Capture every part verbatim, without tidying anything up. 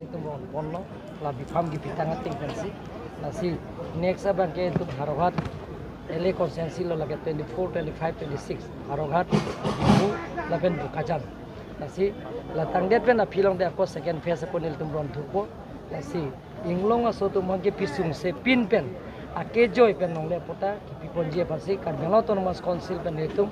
Itum ron ponlo, la bipham kipitang ateng pensi. Lasi next abang ke itum Howraghat L A constituency lo, lake twenty-four, twenty-five, twenty-six. Howraghat, Diphu, lapen Bokajan. Lasi la tangdet pen aphi longdet ako second phase ako nelitum ron thupo. Lasi inglong aso atum abang ke pisung se pin pen akejoi pen longle patta kipi ponji aphansi Karbi Anglong Autonomous Council pen itum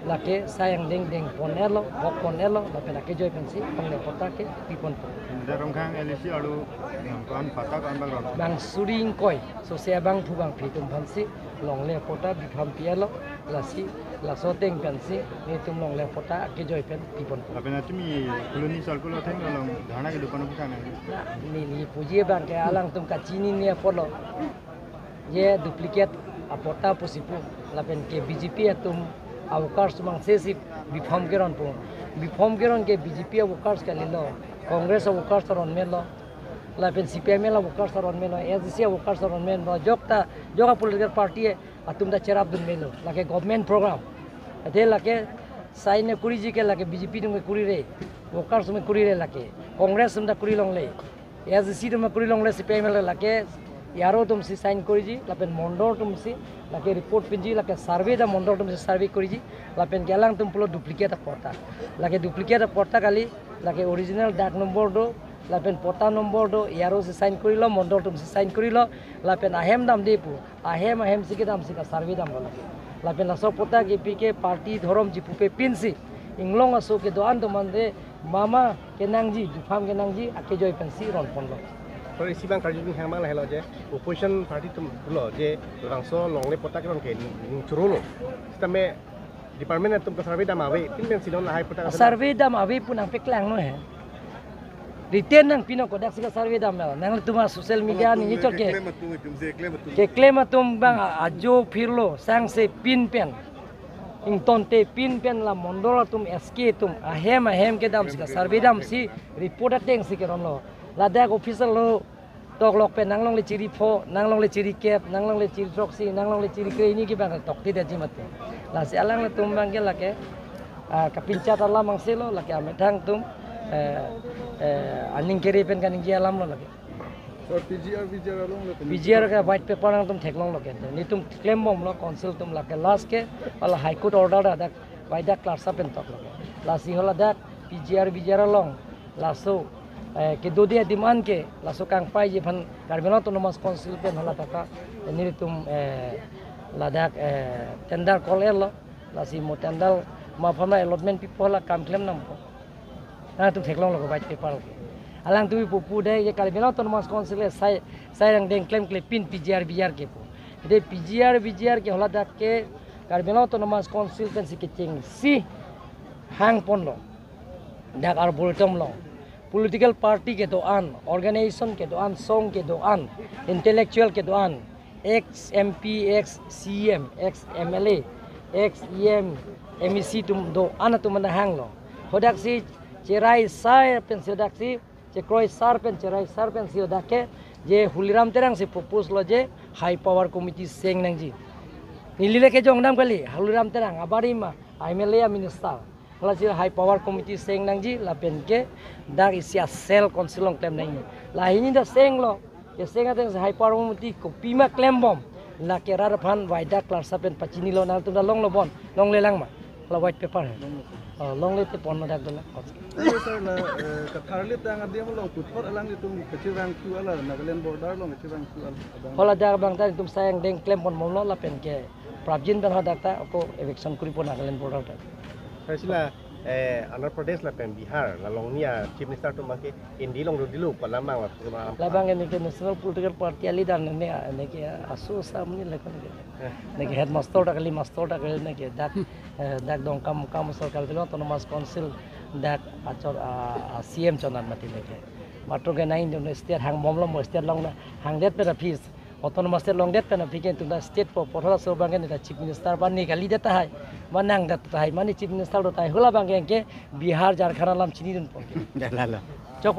lake sai angdeng deng pon-etlo, hok pon-etlo, lapen akejoi pensi longle patta ke pi ponpo. Darong khang L A C arlo, yang ko-an patta ko-an bang ron? Bang suri ingkoi, so se abangphu abangphi atum aphansi longle patta bipham pi-etlo, lasi laso ateng pensi nelitum longle patta akejoi pen pi ponpo. Lapen atumi colony circle atheng along dharna kedo pon pusang nang? Neli puji abang ke alangtum kachinine apotlo. Je duplicate apatta pusi pu, lapen ke B J P atum a-workers atum angse si bipham keronpo. Bipham keron ke B J P a-workers kalilo, Congress a-workers aron melo, lapen C P I M L a-workers aron melo, A D C a-workers aron melo, jokta, jok a-political party atum ta cherapdun melo, lake government program. Athe lake sign kuriji ke lake B J P atum ke kurire, workers atum ke kurire lake, Congress atum ta kuri longle. A D C atum kuri longle, C P I M L lake, E R O atum si sign kuriji, lapen mondol atum si, lake report pinji, lake survey ta mondol atum si survey kuriji, lapen ke alangtum pulo duplicate apatta. Lake duplicate apatta kali, lake original dak number do, lapen patta number do, E R O si sign kurilo, mondol atum si sign kurilo, lapen ahem damde pu, ahem ahem si kedam si ka survey damlo lake. Lapen laso patta kipi ke party dhorom chipupe pinsi, inglong aso kedo-an atum ante mama kenangji, bipham kenangji, akejoi pensi ron ponlo. Tor isi abang karju hang abang lahelo je, opposition party atum pulo je, labangso longle patta keron ke ning chorolo. Sitame department atum ka survey dam ave, pin pensi non lahai patta ka survey dam ave pu nangpaklangnon he. Written nangpinon, kodak si ka survey dam lo. Nanglitum a social media ningje chot ke. Keklem atum, keklem atum. Keklem atum abang a-, ajo phirlo, sangse pin pen. Ingtonte pin pen la mondol atum S K atum ahem ahem kedam si ka survey dam si report ateng si keronlo. Ladak officer lo toklok pen nanglongle chiri pho, nanglongle chiri kep, nanglongle chiri throksi, nanglongle chiri kre-ini ke abang toktidetji mati. Lasi alanglitum abang ke lake, ah, kapinchat alam angse lo, lake amethang atum, eh, eh, aning kere pen kaningje alam lo lake. So P G R, V G R along lo. P G R ke white paper nangtum theklonglo ke. Nelitum klembomlo council atum lake last ke, hala High Court order dak, bai dak klarsa pen toklo ke. Lasi hala dak P G R, V G R along, laso, eh, kedode demand ke, laso kangpaiji aphan Karbi Anglong Autonomous Council pen hala taka, eh, nelitum, eh, ladak, eh, tender call-etlo, lasi mo tender ma aphan allotment pipo hala kam klem nampo. Nangtum theklonglo ko white paper ke. Alangtum pupu dei je Karbi Anglong Autonomous Council ke sai, sai angdeng klemkle pin P G R V G R ke pu. Dei P G R V G R ke hala dak ke Karbi Anglong Autonomous Council pensi kechengsi hang ponlo. Dak arboretum lo. Political party kedo-an, organization kedo-an, song kedo-an, intellectual kedo-an, ex M P, ex C M, ex M L A, ex E M, M E C atum do-an atum nahanglo. Hadak si cherai sar pensi hadak si, chekroi sar pen, cherai sar pensi hadak ke, je Tuliram Terang si propose lo je high power committee seng nangji. Neli le kejong dam kali, Tuliram Terang, abarima, M L A minister. Lasi high power committee seng nangji, lapen ke dak isi a cell council along klem nangji. Lahini dak senglo, keseng ateng si high power committee kopima klembom, lake rat aphan bai dak klarsa pen pachinilo, nangtum ta longlo bon, longle lang ma? La white paper he. Oh, longle te pon ma dak dolo. Hello sir, la, eh, Katharli tang adim along puthot alanglitum kachevang thu ala, Nagaland border along kachevang thu ala abang. Hala dak abang ta itum sai angdeng klem ponbomlo lapen ke prapjin pen hadak ta ako eviction kuri pon Nagaland border ta. Sir, isi la, eh, Andhra Pradesh lapen Bihar la along ni a Chief Minister atum abang ke indi along dodilo pu alam abang la. Labang ke neke national political party a leader neke, neke aso sam ni lekon neke. Eh. Neke headmaster ta kali, master ta kali neke dak, eh, dak Dongkamukam asor kali lo Autonomous Council dak achor a, a C M chonat mati neke. Matro ke nang Indian state hangbomlo mo state along na hangdet pen aphi, Autonomous State longdet pen aphi ke itum ta state po porhola so abang ke ne ta Chief Minister ba ne kalidet tahai, ba nangdet tahai, mane Chief Minister do tahai, hala abang ke Bihar, Jharkhand alam chinidunpo. Lalo.